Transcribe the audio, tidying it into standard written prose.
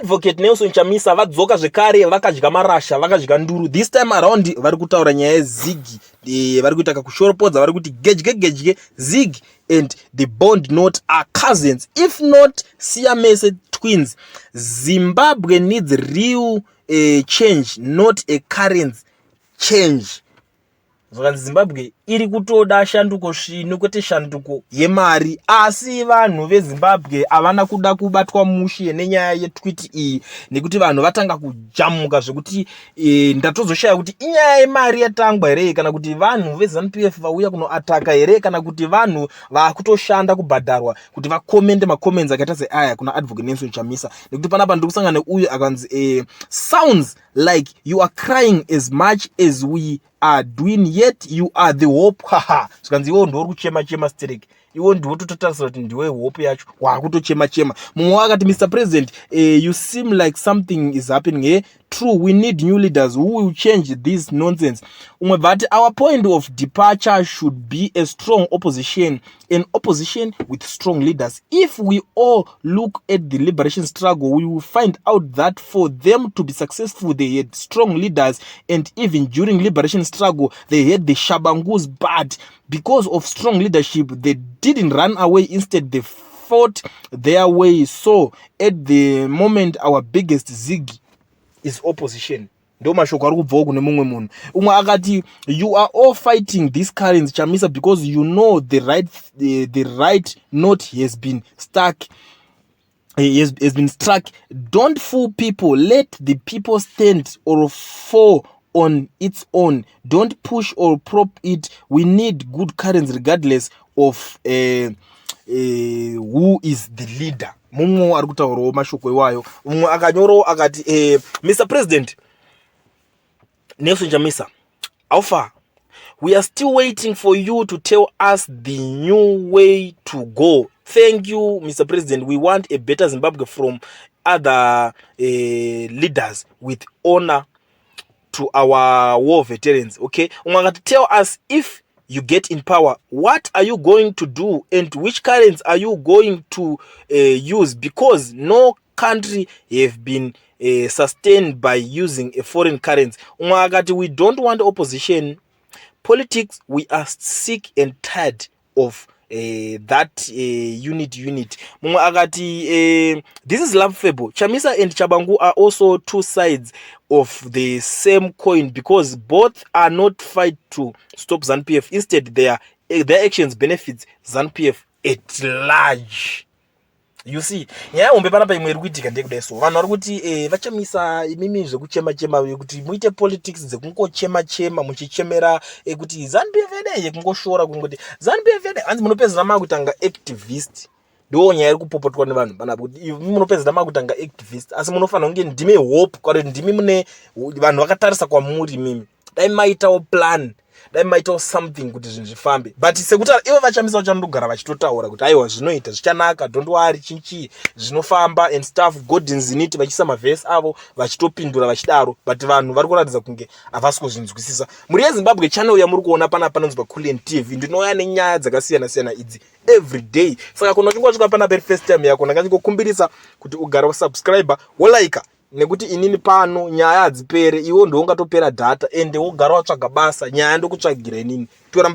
Advocate Nelson Chamisa vadzoka zvekare, vakadya marasha, vakadya nduru. This time around vari kutaura nyaya yeZIG. Vari kuita kakushoropodza, vari kuti gedye gedye, ZiG and the bond note are cousins, if not Siamese twins. Zimbabwe needs real change, not a currency change. Zvakanzi Zimbabwe iri kutoda shanduko svinu, kwete shanduko yemari. Asi vanhu veZimbabwe havana kuda kubatwa mushe nenyaya yetweet iyi, nekuti vanhu vatanga kujamuka zvekuti ndatozoshaya kuti inyaya yemari yatangwa here, kana kuti vanhu veZANU PF vauya kunoataka here, kana kuti vanhu vakutoshanda kubhadharwa kuti vakomende macomments akaita seaya kuna Advocate Nelson Chamisa. Nekuti panapa ndiri kusangana neuyu akanzi, "Sounds like you are crying as much as we are doing, yet you are the hope." Haha, zvikanzi iwo ndiwo uri kuchema chema sterek, iwo ndiwo tototarisira kuti ndiwe hope yacho, waakutochema chema. Mumwe akati, "Mr President, you seem like something is happening here. True, we need new leaders who will change this nonsense." Umwe bvati, "Our point of departure should be a strong opposition, an opposition with strong leaders. If we all look at the liberation struggle, we will find out that for them to be successful, they had strong leaders, and even during liberation struggle they had the Shabangus, but because of strong leadership they didn't run away. Instead they fought their way. So at the moment our biggest ZiG is opposition." Ndo mashoko ari kubvawo kune mumwe munhu. Umwe akati, "You are all fighting this currency, Chamisa, because you know the right note has been stuck, has been struck. Don't fool people. Let the people stand or fall on its own. Don't push or prop it. We need good currency regardless of who is the leader." Mumwe ari kutaurawo mashoko iwayo. Mumwe akanyorawo akati, "Mr President Nelson Chamisa, how far? We are still waiting for you to tell us the new way to go. Thank you, Mr President. We want a better Zimbabwe from other leaders, with honor to our war veterans." Okay, umwe akati, "Tell us, if you get in power, what are you going to do and which currency are you going to use? Because no country have been sustained by using a foreign currency." Umwe akati, "We don't want opposition politics. We are sick and tired of that unit unit." Mumwe akati, "This is laughable. Chamisa and Chabangu are also two sides of the same coin because both are not fight to stop ZANU PF. Instead their actions benefits ZANU PF at large." You see, nyaya hombe panapa imwe iri kuitika ndeyekudai. So vanhu vari kuti, vaChamisa, imimi zvekuchema chema, kuti muite politics dzekungochema chema, muchichemera kuti ZANU PF yedai, yekungoshora kungoti ZANU PF yedai, hanzi munopedzera makutanga activist. Ndo nyaya iri kupopotwa nevanhu panapa, kuti imi munopedzera makutanga activist, asi munofanira kunge ndimi hope, kana kuti ndimi mune vanhu vakatarisa kwamuri. Mimi dai maitawo plan, dai maitawo something kuti zvinhu zvifambe. But sekuti ivo vaChamisa vachanogara vachitotaura kuti aiwa, zvinoita, zvichanaka, don't worry, chinchii, zvinofamba and stuff, God is in it, vachiisa mavhesi avo, vachitopindura vachidaro, but vanhu vari kuratidza kunge havasi kuzvinzwisisa. Mhuri yeZimbabwe, channel yamuri kuona panapa panonzi paCulian TV. Ndinouya nenyaya dzakasiyana siyana idzi every day. Saka kuna uchinge wasvika panapa iri first time yako, ndangachingokumbirisa kuti ugare wasubscribe, wolike, nekuti inini pano nyaya hadzipere. Iwo ndo ungatopera data ende wogara watsvaga basa, nyaya ndokutsvagira inini, toramba.